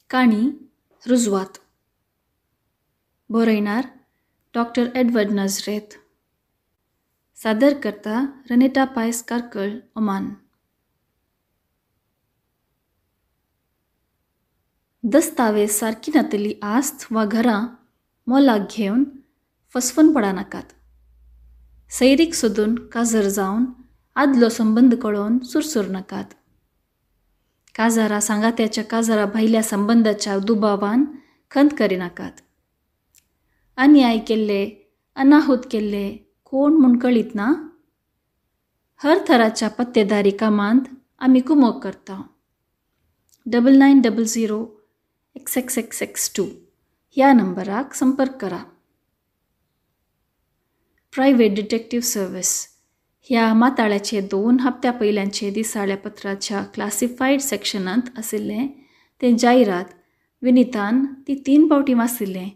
काणी रुजवात. बरयणार doctor Edward नजरेत. सादर करता रनेटा पायस कार्कळ, ओमान. दस्तावेज सारकी नातली आस्त वा घरां मोलाक घेवन फसवून पडनाकात. सैरीक सोदून काजर जावन आदलो संबंद कळोवन सुरसूर नाकात. काजारा सांगात्याच्या काजारा भायल्या संबंदाच्या दुबावान खंत करिनाकात. अन्याय केल्ले, अनाहूत केल्ले कोण म्हूण कळीत ना. हर थराच्या पत्तेदारी कामांत आमी कुमोक करता. 9900 XXXX2 ह्या नंबराक संपर्क करा. प्रायव्हेट डिटेक्टीव सर्वीस ह्या माताळ्याचे 2 हप्त्या पयल्यांचे दिसाळ्या पत्राच्या क्लासिफायड सेक्शनांत आशिल्लें तें जायरात विनितान ती 3 फावटी वाचिल्लें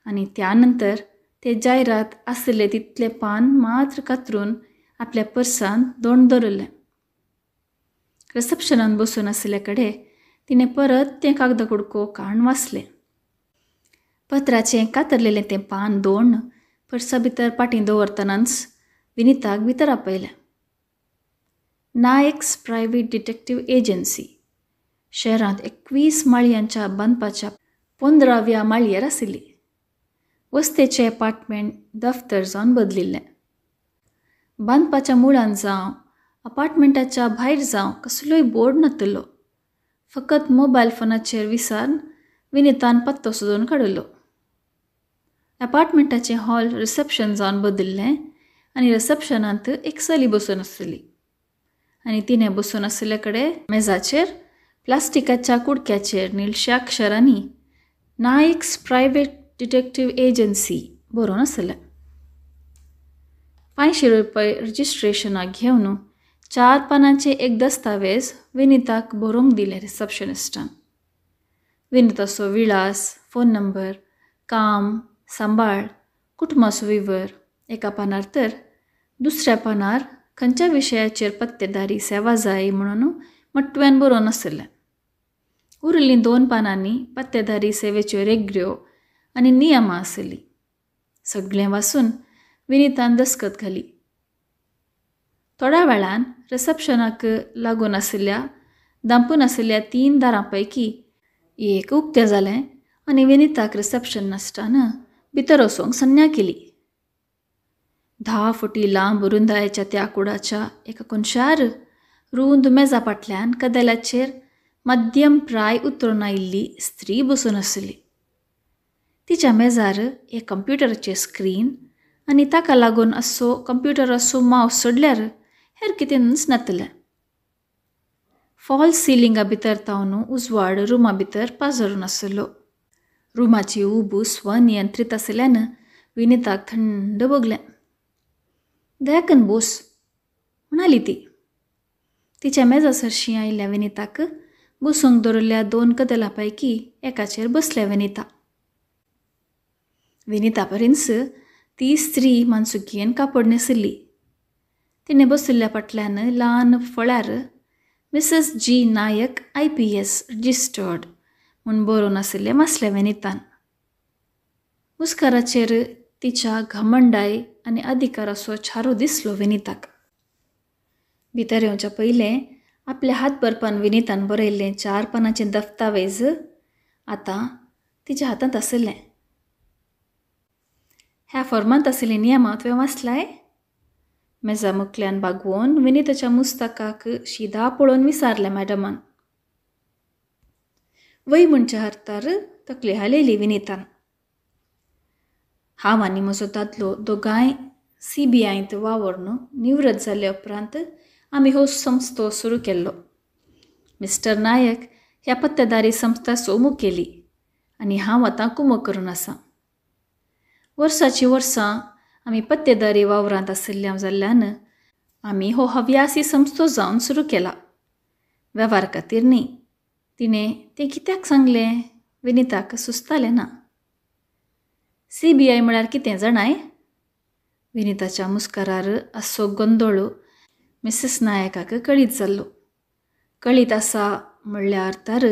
आनी त्या नंतर ते जायरात आशिल्ले तितलें पान मात्र कातरून आपल्या पर्सांत दोण दवरलें. रिसेप्शनान बसून आशिल्ल्या कडेन तिणें परत तें कागदा कुडको काण वाचलें. पत्राचें कातरलेलें तें पान दोण पर्सा भितर पाटीं दवरतनाच विनिताक भितर आपयलें. नायक्स प्रायव्हेट डिटेक्टीव एजन्सी शहरांत 21 माळयांच्या बांदपाच्या 15व्या माळयेर आशिल्ली. वस्तेचें अपार्टमेंट दफ्तर जावन बदलिल्लें. बांदपाच्या मुळान जावं अपार्टमेंटाच्या भायर जावं कसलोय बोर्ड नातलो. फकत मोबायल फोनाचेर विसार विनितान पत्तो सोदून काडिल्लो. अपार्टमेंटाचें हॉल रिसेप्शन जावन बदलिल्लें आनी रिसेप्शनांत एक चली बसून आसली आनी तिणें बसून आशिल्ले कडेन मेजाचेर प्लास्टिकाच्या कुडक्याचेर निळश्या अक्षरांनी नायक्स प्रायव्हेट डिटेक्टीव एजन्सी बरोवन आसलें. 500 रुपये रजिस्ट्रेशनाक घेवन 4 पानांचे एक दस्तावेज विनिताक बरोवंक दिलें रिसेप्शनिस्टान. विनिताचो विळास, फोन नंबर, काम, सांबाळ, कुटुंबाचो विवर एका पानार तर दुसऱ्या पानार खंयच्या विशयाचेर पत्तेदारी सेवा जाय म्हणून मट्ट्यान बरोवन आशिल्लें. उरिल्लीं 2 पानांनी पत्तेदारी सेवेच्यो रेगड्यो आनी नियमां आशिल्लीं. सगळें वाचून विनितान दस्खत घाली. थोड्या वेळान रिसेप्शनाक लागून आशिल्ल्या दांपून आशिल्ल्या 3 दारां पैकी एक उक्तें जालें आनी विनिताक रिसेप्शनिस्टान भितर वचूंक संज्ञा केली. 10 फुटी लांब रुंदायेच्या त्या कुडाच्या एका कोनशार रुंद मेजा फाटल्यान कदेलाचेर मध्यम प्राय उतरून आयिल्ली स्त्री बसून आशिल्ली. तिच्या मेजार एक कंप्युटराचें स्क्रीन आनी ताका लागून असो कंप्युटराचो मावस सोडल्यार हेर कितेंच नातलें. फॉल्स सिलिंगा भितर तावन उजवाड रुमा भितर पाजरून आशिल्लो. रुमाची उब स्वनियंत्रीत आशिल्ल्यान विनिताक थंड भोगलें. दयाकन बोस म्हणाली ती. तिच्या मेजा सरशीं आयिल्ल्या विनिताक बसूंक दवरिल्ल्या 2 कदेलां पैकी एकाचेर बसल्या विनिता. विनिता परींच ती स्त्री मानसुकीयेन कापड न्हेसिल्ली. तिणें बशिल्ल्या फाटल्यान ल्हान फळ्यार Mrs G Nayak IPS registered म्हूण बरोवन आशिल्लें वाचलें विनितान. मुस्काराचेर तिच्या घमंडाय आनी अधिकाराचो छारो दिसलो विनिताक. भितर येवच्या पयलें आपल्या हात बरपान विनितान बरयल्लें 4 पानांचें दस्तावेज आतां तिच्या हातांत आशिल्लें. ह्या फॉर्मांत आशिल्लीं नियमां तुवें वाचलाय? मेजा मुखल्यान बागवोन विनिताच्या मुस्तकाक शिदा पळोवन विचारलें मॅडमान. वय म्हणच्या हरतार तकली हालयली विनितान. हांव आनी म्हजो दादलो दोगांय CBIंत वावरून निवृत्त जाल्या उपरांत आमी हो संस्थो सुरू केल्लो. मिस्टर नायक ह्या पत्तेदारी संस्था सोमू केली आनी हांव आतां कुमो करून आसा. वर्साचीं वर्सां आमी पत्तेदारी वावरांत आशिल्ल्या जाल्ल्यान आमी हो हव्यासी संस्थो जावन सुरू केला. वेव्हार खातीर न्ही. तिणें तें कित्याक सांगलें विनिताक सुचतालें ना. CBI म्हळ्यार कितें जाणाय? विनिताच्या मुस्कारार आसो गोंदळ मिसेस नायकाक कळीत जाल्लो. कळीत आसा म्हणल्यार अर्थार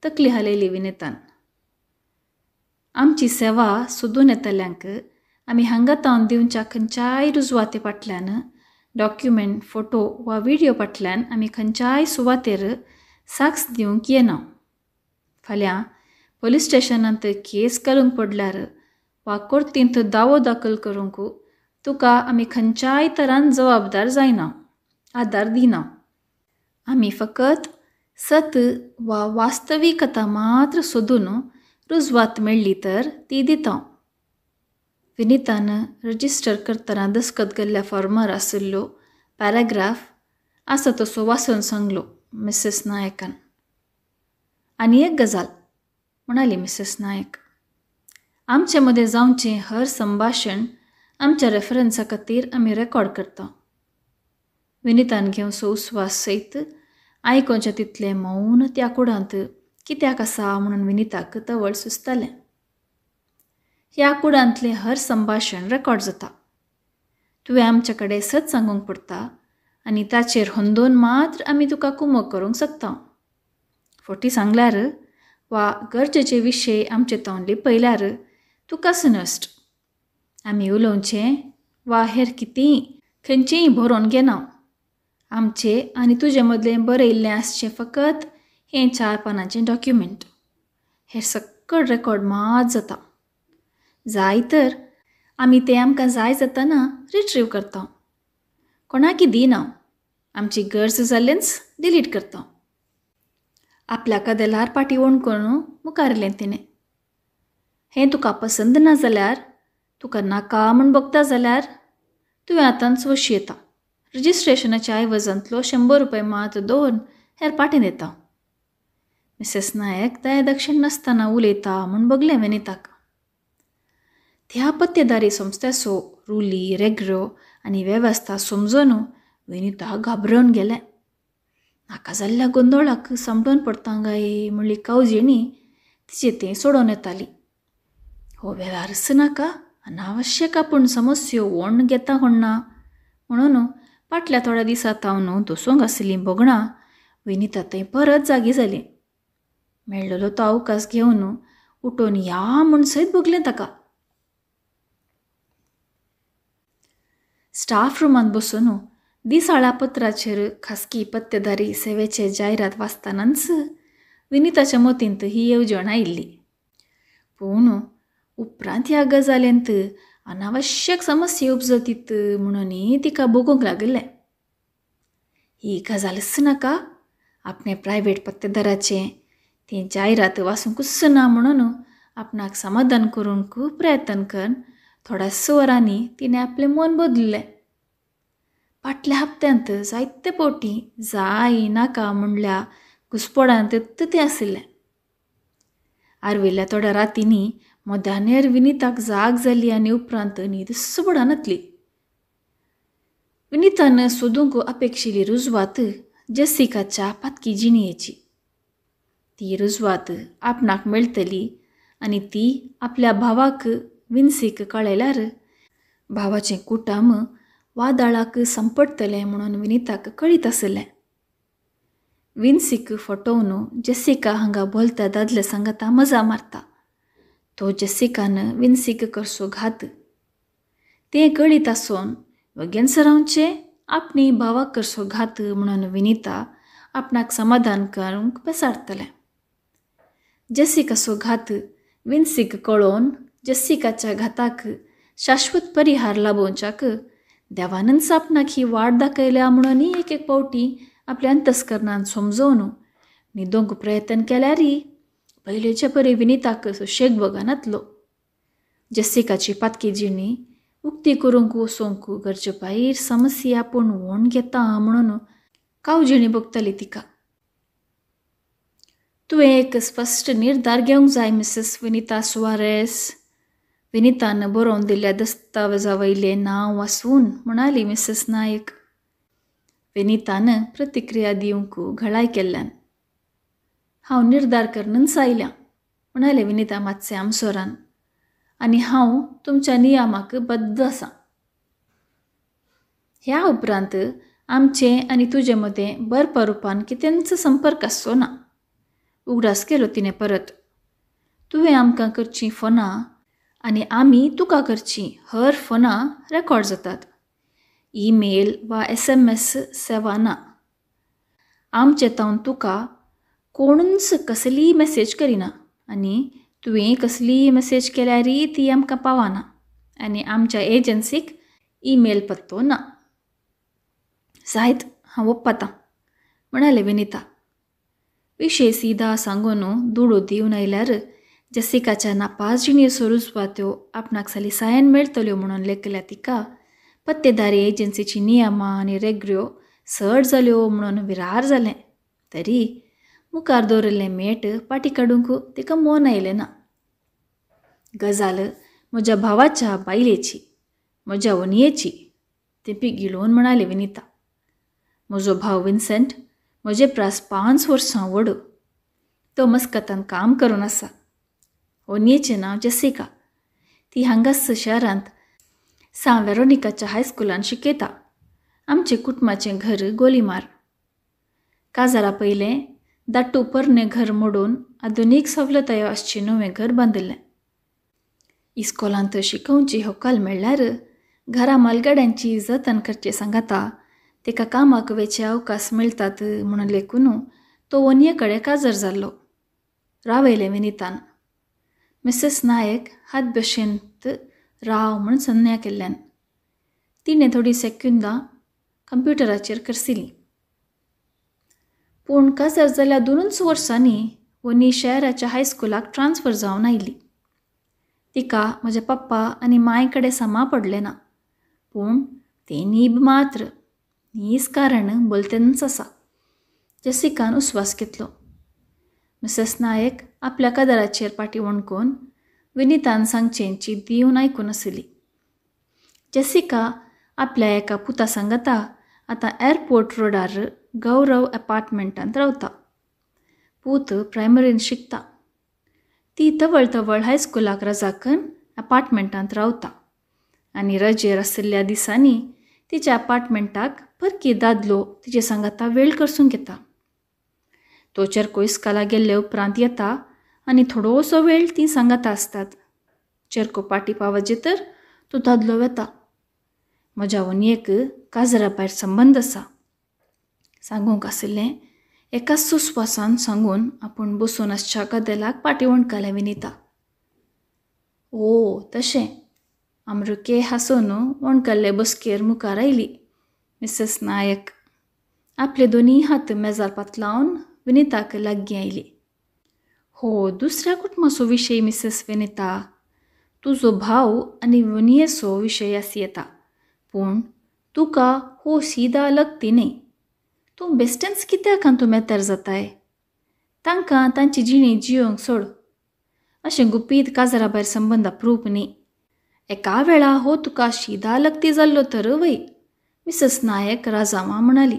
तकली हालयली विनितान. आमची सेवा सोदून येतल्यांक आमी हांगा तावन दिवच्या खंयच्याय रुजवाते फाटल्यान, डॉक्युमेंट, फोटो वा व्हिडियो फाटल्यान आमी खंयच्याय सुवातेर साक्ष दिवंक येना. फाल्यां पोलीस स्टेशनांत केस घालूंक पडल्यार वा कोर्तींत दावो दाखल करूंक तुका आमी खंयच्याय तरान जबाबदार जायना, आदार दिना. आमी फकत सत वा वास्तविकता मात्र सोदून रुजवात मेळ्ळी तर ती दिता. विनितान रजिस्टर करतना दस्खत केल्ल्या फॉर्मार आशिल्लो पॅराग्राफ आसा तसो वाचून सांगलो मिसेस नायकान. आनी एक गजाल, म्हणाली मिसेस नायक, आमचे मदें जावचें हर संभाशण आमच्या रेफरन्सा खातीर आमी रेकॉर्ड करता. विनितान घेवचो उस्वास सयत आयकोच्या तितलें मौन त्या कुडांत कित्याक आसा म्हणून विनिताक तवळ सुचतालें. ह्या कुडांतलें हर संभाशण रेकॉर्ड जाता. तुवें आमचे कडेन सत सांगूंक पडटा आनी ताचेर होंदोवन मात्र आमी तुका कुमक करूंक शकता. फटी सांगल्यार वा गरजेचे विशय आमचे तावन लिपयल्यार तुका नश्ट. आमी उलोवचें वा हेर कितेंय खंयचेंय बरोवन घेना. आमचे आनी तुजे मदलें बरयल्लें आसचें फकत हें 4 पानांचें डॉक्युमेंट. हें सक्कड रेकॉर्ड मात जाता. जाय तर आमी तें आमकां जाय जातना रिट्रीव करता. कोणाकी दिना. आमची गरज जाल्लेंच डिलीट करता. आपल्या कदेलार पाटी ओणकोन मुखारलें तिणें. हें तुका पसंद ना जाल्यार, तुका नाका म्हूण बगता जाल्यार तुवें आतांच वशी येता. रजिस्ट्रेशनाच्या ऐवजांतलो 100 रुपये मात दवरून हेर पाटीन येता. मिसेस नायक दया दक्षिण नासतना उलयता म्हूण बगलें विनिताक. त्या पत्तेदारी संस्थेचो रुली, रेग्रो आनी वेवस्था समजून विनिता घाबरून गेलें. नाका जाल्ल्या गोंदोळाक सांपडून पडटा काय म्हणली कावजेणी तिचें तें सोडोवन येताली. हो वेव्हारच नाका, अनावश्यक आपूण समस्यो ओण घेता कोण्णा म्हणून फाटल्या थोड्या दिसां तावन दसूंक आशिल्लीं भोगणां विनिता थंय परत जागी जालीं. मेळ्ळलो तो अवकाश घेवन उठून या म्हूण सयत भोगलें ताका. स्टाफ रुमांत बसून दिसाळ्या पत्राचेर खासगी पत्तेदारी सेवेचे जायरात वाचतनाच विनिताच्या मतींत ही येवजण आयिल्ली. पूण उपरांत ह्या गजालींत अनावश्यक समस्या उपजतीत म्हणूनय तिका भोगूंक लागिल्लें. ही गजालच नाका, आपणें प्रायवेट पत्तेदाराचें तें जायरात वाचूंकच ना म्हणून आपणाक समाधान करूंक प्रयत्न करून थोड्याच वरांनी तिणें आपलें मन बदल्लें. फाटल्या हप्त्यांत जायते फावटी जाय नाका म्हणल्या घुसपोडांत तें आशिल्लें. आर्विल्ल्या थोड्या रातींनी मध्यानेर विनिताक जाग जाली आनी उपरांत न्हीद पडनातली. विनितान सोदूंक अपेक्षिल्ली रुजवात जेसिकाच्या पातकी जिणयेची. ती रुजवात आपणाक मेळटली आनी ती आपल्या भावाक विन्सीक कळयल्यार भावाचें कुटुंब वादळाक सांपडटलें म्हणून विनिताक कळीत आशिल्लें. विन्सीक फटोवन जेसिका हांगा भोलत्या दादले सांगता मजा मारता. तो जेसिकान विन्सीक करसो घात तें कळीत आसून वगेन्स रावचें आपणी भावाक करसो घात म्हणून विनिता आपणाक समाधान करूंक पेसारतलें. जेसिकाचो घात विन्सीक कळोवन जेसिकाच्या घाताक शाश्वत परिहार लाभोवच्याक देवानच आपणाक ही वाट दाखयल्या म्हणून एक एक फावटी आपल्या अंतस्करणान समजोवन न्हिदोंक प्रयत्न केल्यारय पयलेचे परी विनिताक सुशेग बगनातलो. जेसिकाची पातकी जिणी उक्ती करूंक वचोंक गरजे भायर समस्या आपूण ओण घेता म्हणून कावजिणी भोगताली तिका. तुवें एक स्पश्ट निर्धार घेवंक जाय मिसेस विनिता सुवारेस, विनितान बरोवन दिल्ल्या दस्तावेजा वयलें नांव वाचून म्हणाली मिसेस नायक. विनितान प्रतिक्रिया दिवंक घळाय केल्ल्यान. हांव निर्धार करनच आयल्या म्हणालें विनिता मातशें आमसोरान, आनी हांव तुमच्या नियमाक बद्द आसा. ह्या उपरांत आमचें आनी तुजे मदें बरपा रुपान कितेंच संपर्क आसचो ना. उगडास केलो तिणें परत. तुवें आमकां करचीं फोनां आनी आमी तुका करचीं हर फोनां रेकॉर्ड जातात. ईमेल वा SMS सेवा ना. आमचे तावन तुका कोणूच कसलीय मॅसेज करिना आनी तुवें कसलीय मॅसेज केल्यारय ती आमकां पावना आनी आमच्या एजन्सीक ईमेल पत्तो ना. जायत, हांव ओप्पातां, म्हणालें विनिता. विशय सीदा सांगून दुडू दिवन आयल्यार जेसिकाच्या नापास जिणेचो रुजवात्यो आपणाक सलिसायेन मेळटल्यो म्हणून लेखल्या तिका पत्तेदारी एजन्सीची नियमां आनी रेगऱ्यो चड जाल्यो म्हणून विरार जालें. तरी मुखार दवरिल्लें मेट पाटी काडूंक तिका मन आयलें ना. गजाल म्हज्या भावाच्या बायलेची, म्हज्या व्हनयेची, तेंपी गिळोवन म्हणालें विनिता. म्हजो भाव विन्सेंट म्हजे प्रास 5 वर्सां व्हड. तो मस्कतान काम करून आसा. व्हनयेचें नांव जेसिका. ती हांगास शहरांत सांव वेरोनिकाच्या हायस्कुलान शिकयता. आमचें कुटुंबाचें घर गोलीमार. काजारा पयलें दाट्टू पोरणें घर मोडून आधुनीक सवलतायो आसचें नवें घर बांदिल्लें. इस्कोलांत शिकोवची होकाल मेळ्ळ्यार घरा मालगाड्यांची जतन करचें सांगाता तेका कामाक वेचे अवकाश मेळटात म्हणून लेखून तो व्हनये कडेन काजर जाल्लो. रावयलें विनितान. मिसेस नायक हात भशेंत राव म्हूण संज्ञा केल्ल्यान तिणें थोडी सेक्युंदां कंप्युटराचेर करसिली. पूण काजार जाल्या 2 वर्सांनी व्हनी शहराच्या हायस्कुलाक ट्रान्सफर जावन आयली. तिका म्हज्या पप्पा आनी मांय कडेन समा पडलें ना, पूण तें नीब मात्र नीस कारण बोलतेंच आसा. जेसिकान उस्वास घेतलो. मिसेस नायक आपल्या कदराचेर पाटी वणकून विनितान सांगचेंची दिवन आयकून आसली. जेसिका आपल्या एका पुता सांगाता आतां एअरपोर्ट रोडार गौरव अपार्टमेंटांत रावता. पूत प्रायमरीन शिकता. ती तवळ तवळ हायस्कुलाक रजाकन अपार्टमेंटांत रावता आनी रजेर आशिल्ल्या दिसांनी तिच्या अपार्टमेंटाक परकी दादलो तिचे सांगाता वेळ करसूंक येता. तो चेरको इस्काला गेल्ले उपरांत येता आनी थोडोसो वेळ तीं सांगाता आसतात. चेरको पाटी पावजे तर तो दादलो वेता. म्हज्या व्हनयेक काजरा भायर संबंद आसा. सांगूंक आशिल्लें एका सुस्वासान सांगून आपूण बसून आसच्या कदेलाक पाटी वणकालें विनिता. ओ तशें, आमरुके हांसून वणकल्ले बसकेर मुखार आयली मिसेस नायक. आपले दोनी हात मेजार पातलावन विनिताक लागीं आयली. हो दुसऱ्या कुटुंबाचो विशय मिसेस विनिता. तुजो भाव आनी व्हनयेचो विशय आस येता, पूण तुका हो सीदा लगती न्ही. तूं बेश्टेंच कित्याक तूं मेतर जाताय? तांकां तांची जिणी जियोंक सोड. अशें गुपीत काजरा भायर संबंद प्रूप न्ही. एका वेळा हो तुका शिदा लगती जाल्लो तर वय, मिसेस नायक राजावां म्हणाली.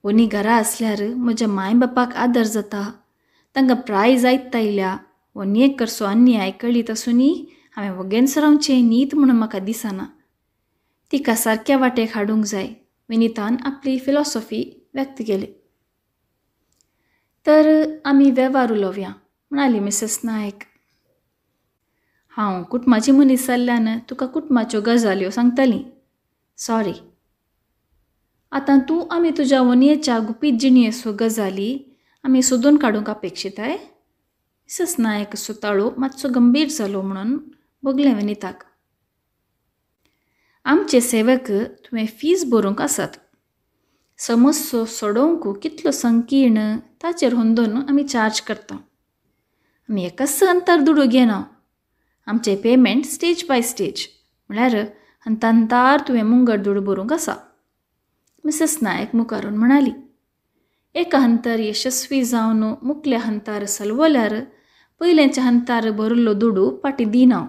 व्हनी घरा आसल्यार म्हज्या माय बापाक आदर जाता. तांकां प्राय जायत आयल्या. व्हनयेक करचो अन्याय कळीत आसूनय हांवें वगेन्स रावचें न्हीत म्हणून म्हाका दिसना. तिका सारक्या वाटेक हाडूंक जाय, विनितान आपली फिलॉसॉफी व्यक्त केली. तर आमी वेव्हार उलोवया, म्हणाली मिसेस नायक. हांव कुटुंबाची मनीस जाल्ल्यान तुका कुटुंबाच्यो गजाल्यो सांगतली. सॉरी. आतां तूं आमी तुज्या व्हनयेच्या गुपीत जिणेचो गजाली आमी सोदून काडूंक अपेक्षिताय? मिसेस नायक सुताळो मातसो गंभीर जालो म्हणून भोगलें विनिताक. आमचे सेवक तुवें फीज भरूंक आसात. समस्यो सोडोवंक कितलो संकीर्ण ताचेर होंदोन आमी चार्ज करता. आमी एकाच अंतर दुडू घेना. आमचें पेमेंट स्टेज बाय स्टेज, म्हळ्यार हंतांतार तुवें मुंगट दुडू भरूंक आसा, मिसेस नायक मुखारून म्हणाली. एका हंतार यशस्वी जावन मुखल्या हंतार सलवल्यार पयल्याच्या हंतार भरिल्लो दुडू पाटी दिना,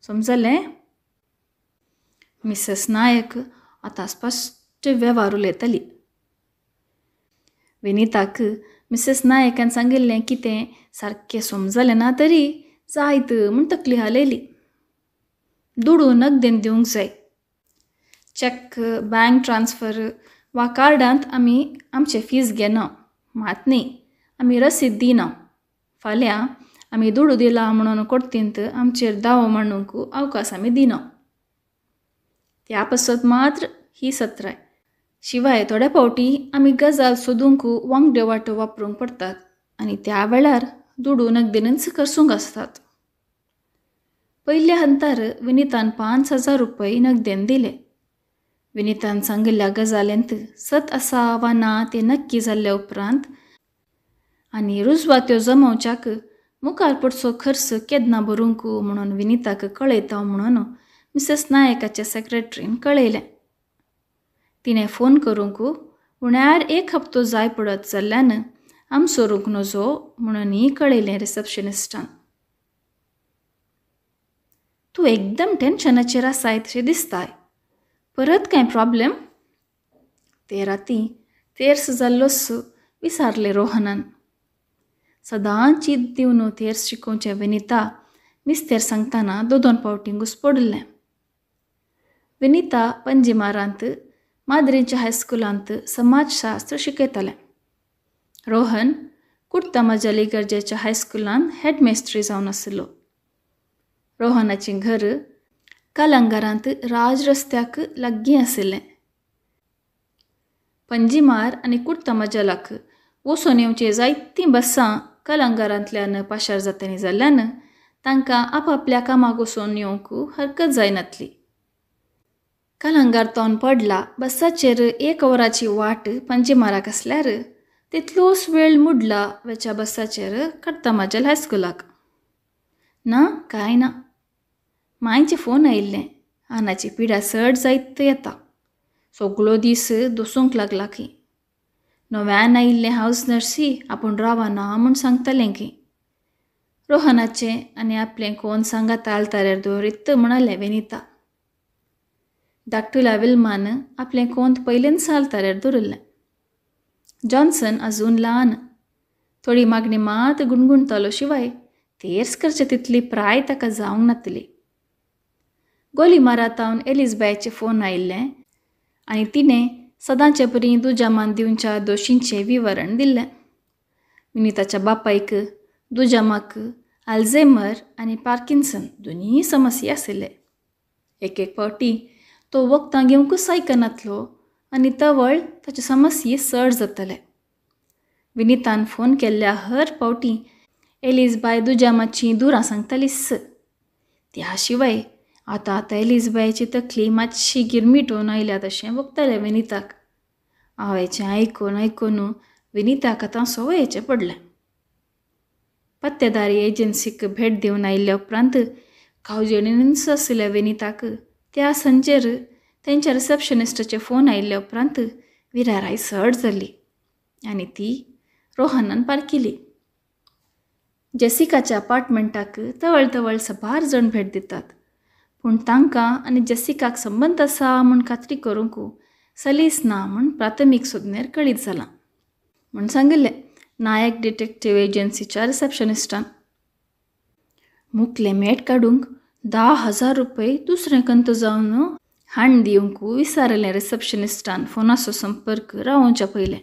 समजलें? मिसेस नायक आतां स्पश्ट वेव्हार उलयताली. विनिताक मिसेस नायकान सांगिल्लें कितें सारकें समजलें ना तरी जायत म्हूण तकली हालयली. दुडू नगदेन दिवंक जाय. चॅक, बँक ट्रान्स्फर वा कार्डांत आमी आमचे फीज घेना, मात न्ही, आमी रसीद दिना. फाल्यां आमी दुडू दिला म्हणून कोर्तींत आमचेर दावो मांडूंक अवकाश आमी दिना. त्या पासत मात्र ही सत्राय. शिवाय थोड्या फावटी आमी गजाल सोदूंक वांगड्यो वाटो वापरूंक पडटात आनी त्या वेळार दुडू नगदेनच खर्चूंक आसतात. पयल्या हंतार विनितान 5,000 रुपये नगदेन दिले. विनितान सांगिल्ल्या गजालींत सत आसा वा ना तें नक्की जाल्ल्या उपरांत आनी रुजवात्यो जमोवच्याक मुखार पडचो खर्च केन्ना भरूंक म्हणून विनिताक कळयता म्हणून मिसेस नायकाच्या सेक्रेटरीन कळयलें. तिणें फोन करूंक उण्यार एक हप्तो जाय पडत जाल्ल्यान आम सोरूंक नजो म्हणूनय कळयलें रिसेप्शनिस्टान. तूं एकदम टेन्शनाचेर आसाय तशें दिसताय. परत कांय प्रॉब्लेम? ते राती तेर्स जाल्लोच विसारलें रोहनान. सदां चीत दिवन तेर्स शिकोवचें विनिता मिस्तेर सांगतना 2-2 फावटीं घुसपडिल्लें. विनिता पंजिमारांत माद्रींच्या हायस्कुलांत समाजशास्त्र शिकयतालें. रोहन कुर्तामजाली गरजेच्या हायस्कुलांत हेडमेस्त्री जावन आशिल्लो. रोहनाचें घर कलंगारांत राज रस्त्याक लागीं आशिल्लें. पंजिमार आनी कुर्तामजालाक वचून येवचे जायतीं बसां कलंगारांतल्यान पाशार जातालीं जाल्ल्यान तांकां आपापल्या कामाक वचून येवंक हरकत जायनातली. कलंगार तोन पडला बसाचेर 1 वराची वाट पंजिमाराक आसल्यार तितलोच वेळ मुडला वेच्या बसाचेर कुर्तामजाल हायस्कुलाक. ना कांय ना. मांयचें फोन आयिल्लें. आनाची पिडा चड जायत येता. सगळो दीस दोसूंक लागला की. नव्यान आयिल्लें हावस नर्सी आपूण रावना म्हूण सांगतालें की. रोहनाचें आनी आपलें कोण सांगात आलताऱ्यार दवरीत म्हणालें विनिता. धाकटुल्या विल्मान आपलें कोंत पयलेंच आलताऱ्यार दवरिल्लें. जॉन्सन अजून ल्हान. थोडी मागणी मात गुणगुणतालो शिवाय तेर्स करचे तितली प्राय ताका जावंक नातली. गोली मारातावन एलिजबायचें फोन आयिल्लें आनी तिणें सदांचे परी दुजामान दिवच्या दोशींचें विवरण दिल्लें. विनिताच्या बापायक दुजामाक आल्झेमर आनी पार्किन्सन दोनूय समस्या आशिल्ले. एक एक फावटी तो वखदां घेवंकूच आयकनातलो आनी तवळ ताचे समस्ये चड जाताले. विनितान फोन केल्ल्या हर फावटी एलिजबाय दुजामाची दुरां सांगतालीच. त्या शिवाय आतां आतां एलिजबायची तकली मातशी गिरमिटून आयल्या तशें वखतालें विनिताक. आवयचें आयकून आयकून विनिताक आतां संवयेचें पडलें. पत्तेदारी एजन्सीक भेट दिवन आयिल्ल्या उपरांत कावजेणीनच आशिल्ल्या विनिताक त्या सांजेर तेंच्या रिसेप्शनिस्टाचे फोन आयिल्ल्या उपरांत विराराय चड जाली आनी ती रोहनान पारखिली. जेसिकाच्या अपार्टमेंटाक तवळ तवळ सबार जण भेट दितात, पूण तांकां आनी जेसिकाक संबंद आसा म्हूण खात्री करूंक सलीस ना म्हूण प्राथमीक सोदनेर कळीत जालां म्हूण सांगिल्लें नायक डिटेक्टीव एजन्सीच्या रिसेप्शनिस्टान. मुकलें मेट काडूंक 10,000 रुपये दुसरें कंत जावन हाण दिवंक विसारलें रिसेप्शनिस्टान फोनाचो संपर्क रावोवच्या पयलें.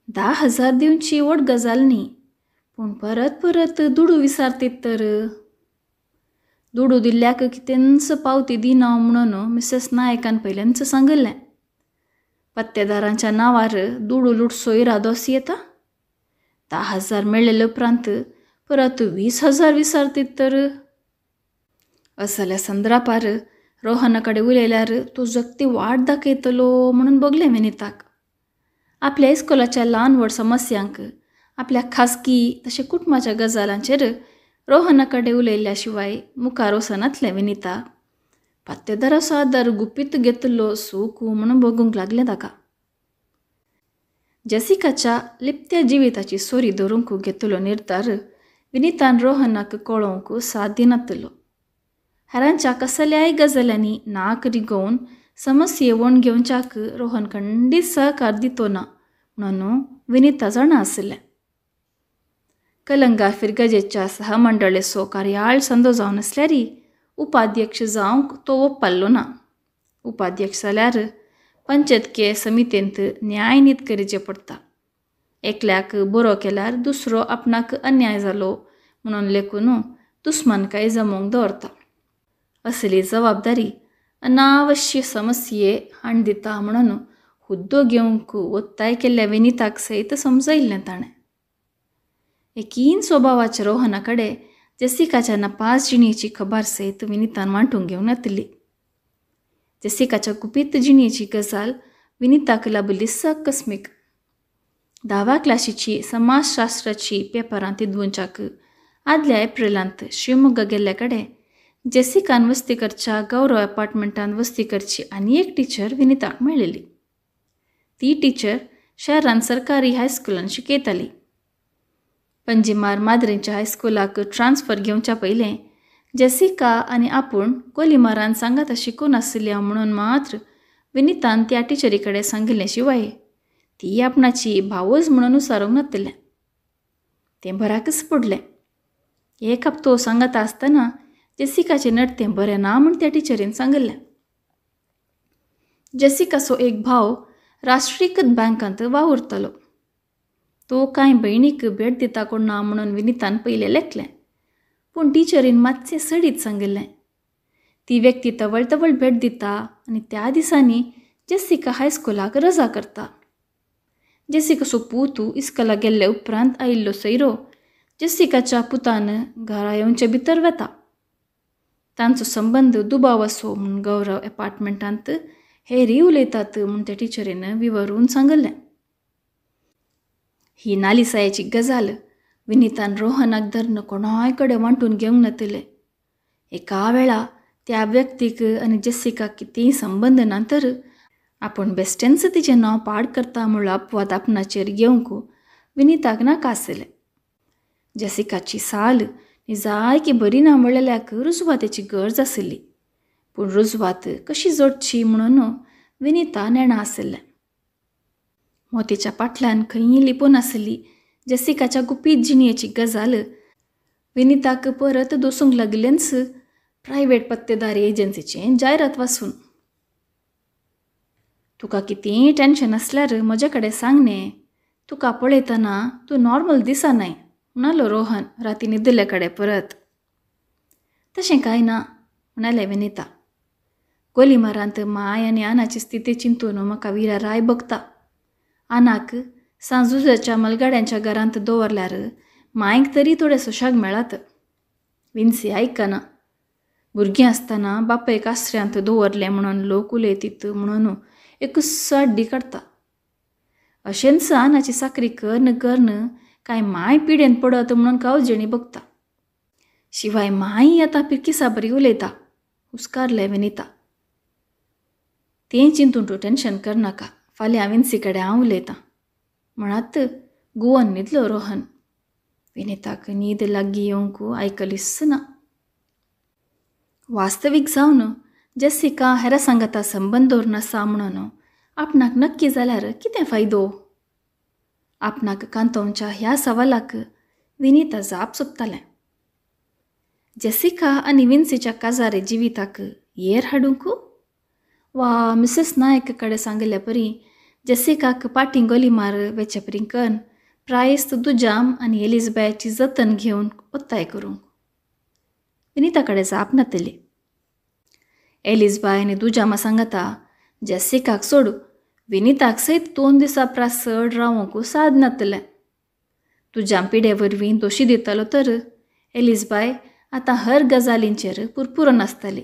10,000 दिवची व्हड गजाल न्ही, पूण परत परत दुडू विसारतीत तर. दुडू दिल्ल्याक कितेंच पावती दिना म्हणून मिसेस नायकान पयल्यानच सांगिल्लें. पत्तेदारांच्या नांवार दुडू लुटचो इरादो आसूं येता. 10,000 मेळ्ळे उपरांत परत 20,000 विसारतीत तर. असल्या संद्रापार रोहना कडेन उलयल्यार तो जगती वाट दाखयतलो म्हणून बगलें विनिताक. आपल्या इस्कोलाच्या ल्हान व्हड समस्यांक, आपल्या खासगी तशें कुटुंबाच्या गजालांचेर रोहना कडेन उलयल्ल्या शिवाय मुखार वचनातलें विनिता. पत्तेदाराचो आदार गुपीत घेतलो सूख म्हणून बगूंक लागलें ताका. जेसिकाच्या लिप्त्या जिविताची सोरी धरूंक घेतलो निर्धार विनितान रोहनाक कळोवंक साथ दिनातलो. हेरांच्या कसल्याय गजाल्यांनी नाक रिगोवन समस्ये वण घेवच्याक रोहन खंडीत सहकार दितो ना म्हणून विनिता जाणा आशिल्लें. कलंगा फिरगजेच्या सहमंडळेचो कार्याळ संदो जावन आसल्यार उपाध्यक्ष जावंक तो ओप्पाल्लो ना. उपाध्यक्ष जाल्यार पंचतकीय समितींत न्यायनीत करचें पडटा. एकल्याक बरो केल्यार दुसरो आपणाक अन्याय जालो म्हणून लेखून दुस्मानकाय जमोवंक दवरता. असली जबाबदारी अनावश्य समस्ये हाण दिता म्हणून हुद्दो घेवंक ओत्ताय केल्ल्या विनिताक सयत समजयल्लें ताणें. एकीन स्वभावाच्या रोहना कडेन जेसिकाच्या नापास जिणेची खबर सयत विनितान वांटूंक घेवंक नातिल्ली. जेसिकाच्या गुपीत जिणेची गजाल विनिताक लाबिल्ली सकस्मीक. 10व्या क्लासीची समाजशास्त्राची पेपरां तिदवंच्याक आदल्या एप्रिलांत शिवमोग्गा गेल्ल्या कडेन जेसिकान वस्ती करच्या गौरव अपार्टमेंटांत वस्ती करची आनी एक टिचर विनिताक मेळिल्ली. ती टिचर शहरांत सरकारी हायस्कुलांत शिकयताली. पंजिमार माद्रींच्या हायस्कुलाक ट्रान्सफर घेवच्या पयलें जेसिका आनी आपूण गोलीमारान सांगाता शिकून आशिल्ल्या म्हणून मात्र विनितान त्या टिचरी कडेन सांगिल्लें शिवाय ती आपणाची भावोज म्हणून उसारूंक नातिल्लें. तें बराकच पडलें. एक हप्तो सांगाता आसतना जेसिकाचें नडतें बरें ना म्हूण त्या टिचरीन सांगिल्लें. जेसिकाचो एक भाव राष्ट्रीयकृत बँकांत वावुरतालो. तो कांय भयणीक भेट दिता कोण ना म्हणून विनितान पयलें लेखलें, पूण टिचरीन मातशें सडीत सांगिल्लें. ती व्यक्ती तवळ तवळ भेट दिता आनी त्या दिसांनी जेसिका हायस्कुलाक रजा करता. जेसिकाचो पूत इस्कला गेल्ले उपरांत आयिल्लो सैरो जेसिकाच्या पुतान घरा येवचे भितर वता. तांचो संबंद दुबाव असो म्हूण गौरव एपार्टमेंटांत हेरी उलयतात म्हूण त्या टिचरीन विवरून सांगिल्लें. ही नालिसायेची गजाल विनितान रोहनाक धरून कोणाय कडेन वांटून घेवंक नातिल्लें. एका वेळा त्या व्यक्तीक आनी जेसिकाक कितेंय संबंद ना तर आपूण बेस्टेंच तिचें नांव पाड करता म्हणलो अपवाद आपणाचेर घेवंक विनिताक नाका आशिल्लें. जेसिकाची साल निजायकी बरी ना म्हणलेल्याक रुजवातेची गरज आशिल्ली, पूण रुजवात कशी जोडची म्हणून विनिता नेणा आशिल्लें. मोतीच्या पाटल्यान खंयी लिपून आशिल्ली जेसिकाच्या गुपीत जिणेची गजाल विनिताक परत दोसूंक लागिल्लेंच प्रायव्हेट पत्तेदारी एजन्सीचें जायरात वाचून. तुका कितेंय टेन्शन आसल्यार म्हजे कडेन सांग न्ही, तुका पळयतना तूं नॉर्मल दिसनाय म्हणालो रोहन राती न्हिदिल्ले कडेन परत. तशें कांय ना म्हणालें विनिता. गोलीमारांत माय आनी आनाची स्थिती चिंतून म्हाका विराराय भोगता. आनाक सांजुजाच्या मलगाड्यांच्या घरांत दवरल्यार मायक तरी थोडे सुशेग मेळत. विन्सी आयकना. भुरगीं आसतना बापायक आसऱ्यांत दवरलें म्हणून लोक उलयतीत म्हणून एक साड्डी काडटा. अशेंच आनाची साकरी करन करन कांय माय पिडेन पडत म्हणून कावजेणी बघता. शिवाय माय आतां पिरकिसा बरी उलयता हुस्कारलें विनिता. तें चिंतून तूं टेन्शन करनाका, फाल्यां विन्सी कडेन हांव उलयतां म्हणात गुवन न्हिदलो रोहन. विनिताक न्हीद लागीं येवंक आयकलीच ना. वास्तवीक जावन जेसिका हेरा सांगाता संबंद दवरून आसा म्हणून आपणाक नक्की जाल्यार कितें फायदो? आपणाक कांतोवच्या ह्या सवालाक विनिता जाप सोदतालें. जेसिका आनी विन्सीच्या काजारे जिविताक येर हाडूंक वा मिसेस नायक कडेन सांगिल्ले परी जेसिकाक पाटी गोलीमार वेचे परी कन प्रायस्त दुजाम आनी एलिजबायाची जतन घेवन ओत्ताय करूंक विनिता कडेन जाप नातिल्ली. एलिजबाय आनी दुजामा सांगता जेसिकाक सोड विनिताक सयत 2 दिसां प्रास चड रावंक साद नातलें. तुज्या पिडे वरवीं दोशी दितालो तर एलिजबाय आतां हर गजालींचेर पुरपुरो नासताली.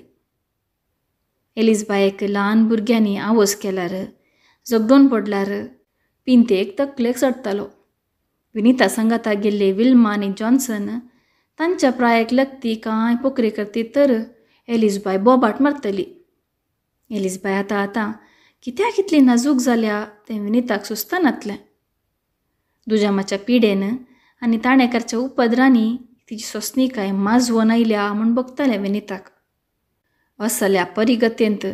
एलिजबायेक ल्हान भुरग्यांनी आवज केल्यार झगडून पडल्यार पिंतेक तकलेक चडटालो. विनिता सांगाता गेल्ले विल्मा आनी जॉन्सन तांच्या प्रायेक लगती कांय पोकरी करती तर एलिजबाय बोबाट मारतली. एलिजबाय आतां आतां कित्याक इतली नाजूक जाल्या तें विनिताक सुचता नातलें. दुजामाच्या पिडेन आनी ताणेकरच्या उपद्रांनी तिची सोंसणीकाय माजवोन आयल्या म्हूण भोगतालें विनिताक. असल्या परिगतेंत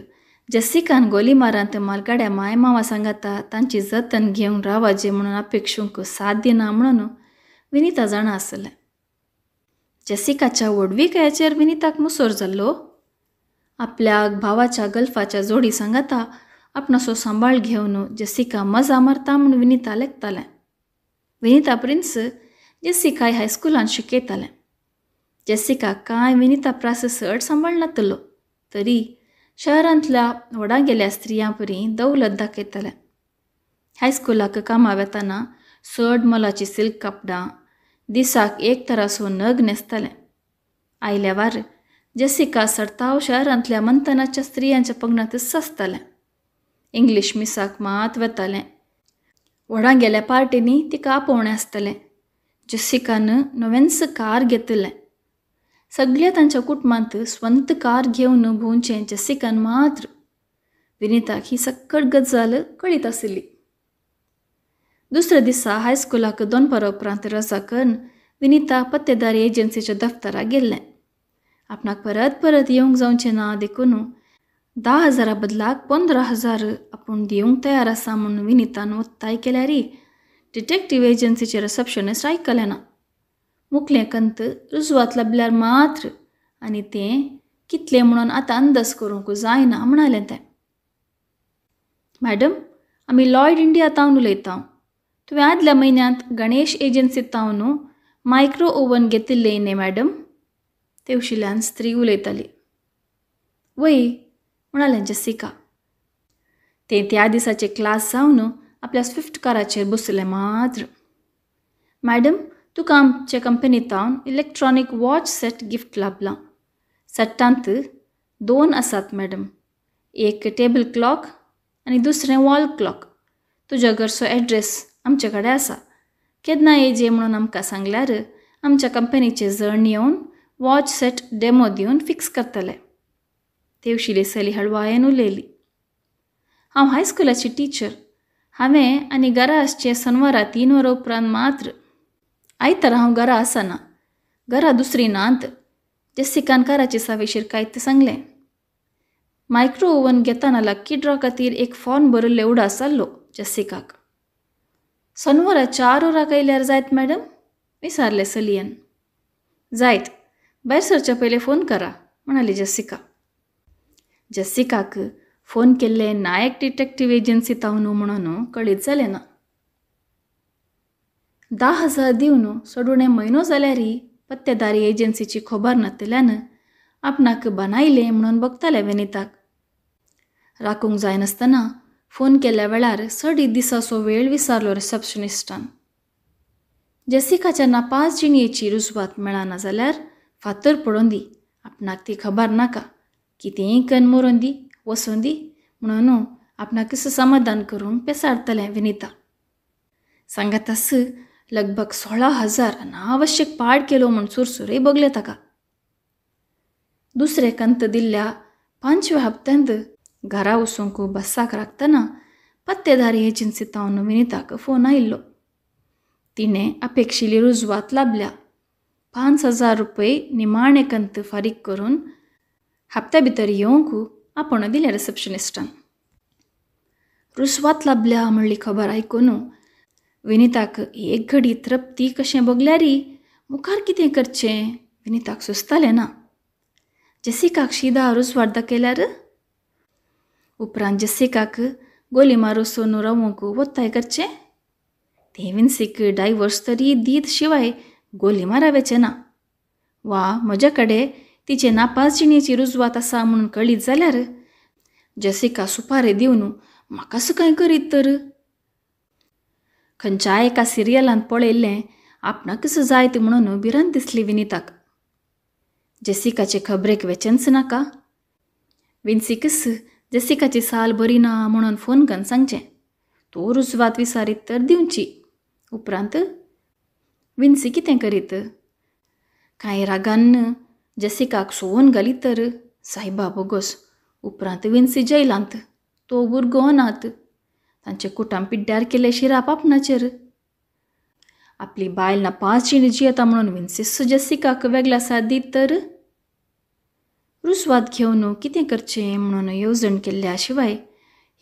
जेसिकान गोलीमारांत मालगाड्या माय मावा सांगाता तांची जतन घेवन रावाजे म्हणून अपेक्षूंक साथ दिना म्हणून विनिता जाणा आसलें. जेसिकाच्या व्हडविकायेचेर विनिताक मुसोर जाल्लो. आपल्या भावाच्या गल्फाच्या जोडी सांगाता आपणासो सांबाळ घेवन जेसिका मजा मारता म्हूण विनिता लेखतालें. विनिता प्रिन्स जेसिकाय हायस्कुलांत शिकयतालें. जेसिका कांय विनिता प्रास चड सांबाळनातलो तरी शहरांतल्या व्हडां गेल्या स्त्रियां परी दौलत दाखयतालें. हायस्कुलाक कामां वेताना चड मोलाची सिल्क कापडां, दिसाक एक तरासो नग न्हेसतालें. आयल्या वार जेसिका सरताव शहरांतल्या मंथनाच्या स्त्रियांच्या पंगडांतच आसतालें. इंग्लीश मिसाक मात वेतालें. व्हडां गेल्या पार्टींनी तिका आपोवणें आसतालें. जेसिकान नवेंच कार घेतिल्लें. सगळ्या तांच्या कुटुंबांत स्वंत कार घेवन भोंवचें जेसिकान मात्र. विनिताक ही सक्कड गजाल कळीत आशिल्ली. दुसऱ्या दिसा हायस्कुलाक दोनपारा उपरांत रजा करून विनिता पत्तेदारी एजन्सीच्या दफ्तराक गेल्लें. आपणाक परत परत येवंक जावचें ना देखून 10,000 बदलाक 15,000 आपूण दिवंक तयार आसा म्हूण विनितान ಒತ್ತಾय केल्यारी डिटेक्टीव एजन्सीचे रिसेप्शनिस्ट आयकलें ना. मुखलें कंत रुजवात लाबल्यार मात्र आनी तें कितलें म्हणून आतां अंदाज करूंक जायना म्हणालें तें. मॅडम, आमी लॉयड इंडिया तावन उलयता. तुवें आदल्या म्हयन्यांत गणेश एजन्सी तावन मायक्रो ओवन घेतिल्लें न्ही मॅडम? तेवशिल्यान स्त्री उलयताली. वय म्हणालें जेसिका. तें त्या दिसाचे क्लास जावन आपल्या स्विफ्ट काराचेर बसलें मात्र. मॅडम, तुका आमचे कंपनीतावन इलेक्ट्रॉनीक वॉच सेट गिफ्ट लाभलां. सेटांत 2 आसात मॅडम, एक टेबल क्लॉक आनी दुसरें वॉल क्लॉक. तुज्या घरचो एड्रेस आमचे कडेन आसा. केन्ना येजे म्हणून आमकां सांगल्यार आमच्या कंपनीचे जण येवन वॉच सेट डेमो दिवन फिक्स करतले. तेवशिली चली हळवायेन उलयली. हांव हायस्कुलाची टिचर. हांवें आनी घरा आसचें सनवारा 3 वरां उपरांत मात्र. आयतारा हांव घरा आसना. घरा दुसरी नात. जेसिकान काराची सावेशीर कायत सांगलें. मायक्रो ओवन घेताना लक्की ड्रॉ खातीर एक फॉर्म बरयल्ले उडास जाल्लो जेसिकाक. सनवारा 4 वरां आयल्यार जायत मॅडम? विचारलें चलयेन. जायत, भायर सरच्या पयलें फोन करा म्हणाली जेसिका. जेसिकाक फोन केल्ले नायक डिटेक्टीव एजन्सी तावन म्हणून कळीत जालें ना. 10,000 दिवन सोडुणे म्हयनो जाल्यारय पत्तेदारी एजन्सीची खबर नातिल्ल्यान आपणाक बनायलें म्हणून बगतालें विनिताक. राखूंक जायनासतना फोन केल्या वेळार सडी दिसाचो वेळ विचारलो रिसेप्शनिस्टान. जेसिकाच्या नापास जिणयेची रुजवात मेळना जाल्यार फातर पडोवन दी, आपणाक ती खबर नाका, कितेंय कन मरोन दी, वसोन दी म्हणून आपणाक समाधान करूंक पेसाडतलें विनिता. सांगातास लगभग 16,000 अनावश्यक पाड केलो म्हूण सुरसुरय बगले ताका. दुसरे कंत दिल्ल्या 5व्या हप्त्यांत घरा वचूंक बस्साक राखतना पत्तेदारी एजन्सी तावन विनिताक फोन आयिल्लो. तिणें अपेक्षिली रुजवात लाबल्या. 5,000 रुपये निमाणे कंत फारीक करून हप्त्या भितर येवंक आपण दिलें रिसेप्शनिस्टान. रुजवात लाबल्या म्हणली खबर आयकून विनिताक एक घडी तृप्ती कशें भोगल्यारी मुखार कितें करचें विनिताक सुचतालें ना. जेसिकाक शिदा रुजवात दाखयल्यार उपरांत जेसिकाक गोली मारून रावूंक ಒತ್ತಾಯ करचें. तें विन्सीक डायवर्स तरी दीत शिवाय गोली मारावेचें ना वा म्हज्या कडेन तिचे नापास जिणेची रुजवात आसा म्हणून कळीत जाल्यार जेसिका सुपारी दिवन म्हाकाच कांय करीत तर. खंयच्याय एका सिरियलांत पळयल्लें आपणाकच जायत म्हणून भिरांत दिसली विनिताक. जेसिकाचे खबरेक वेचेंच नाका. विन्सीकच जेसिकाची साल बरी ना म्हणून फोन करून सांगचें. तो रुजवात विसारीत तर दिवची. उपरांत विन्सी कितें करीत? कांय रागान जेसिकाक सोवन घालीत तर सायबा बोगोस. उपरांत विन्सी जैलांत, तो भुरगो अनाथ, तांचे कुटाम पिड्ड्यार केले शिराप आपणाचेर. आपली बायल नापास जिणी जियेता म्हणून विन्सीस जेसिकाक वेगळा साथ दीत तर. रुजवात घेवन कितें करचें म्हणून येवजण केल्ल्या शिवाय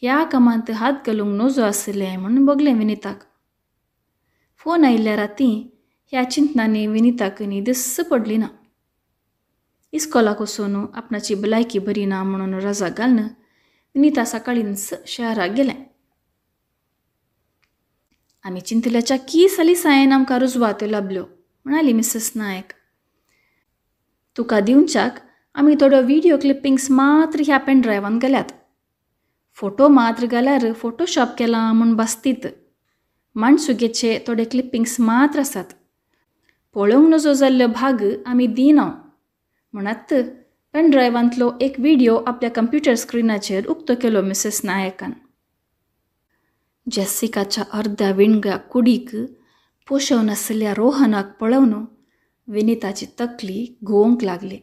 ह्या कामांत हात घालूंक नजो आसलें म्हणून भोगलें विनिताक. फोन आयिल्ल्या राती ह्या चिंतनांनी विनिताक न्हीदच पडली ना. इस्कोलाक वचून आपणाची भलायकी बरी ना म्हणून रजा घालून विनिता सकाळींच शहराक गेलें. आमी चिंतल्याच्या की सलिसायेन आमकां रुजवात्यो लाबल्यो, म्हणाली मिसेस नायक. तुका दिवच्याक आमी थोड्यो व्हिडियो क्लिपिंग्स मात्र ह्या पेनड्रायव्हान घाल्यात. फोटो मात्र घाल्यार फोटोशॉप केला म्हूण बासतीत. माणसुगेचे थोडे क्लिपिंग्स मात्र आसात. पळोवंक नजो जाल्लो भाग आमी दिना म्हणत पेनड्रायव्हांतलो एक व्हिडियो आपल्या कंप्युटर स्क्रिनाचेर उक्तो केलो मिसेस नायकान. जेसिकाच्या अर्द्या विणग्या कुडीक पोशेवन आशिल्ल्या रोहनाक पळोवन विनिताची तकली घुंवंक लागली.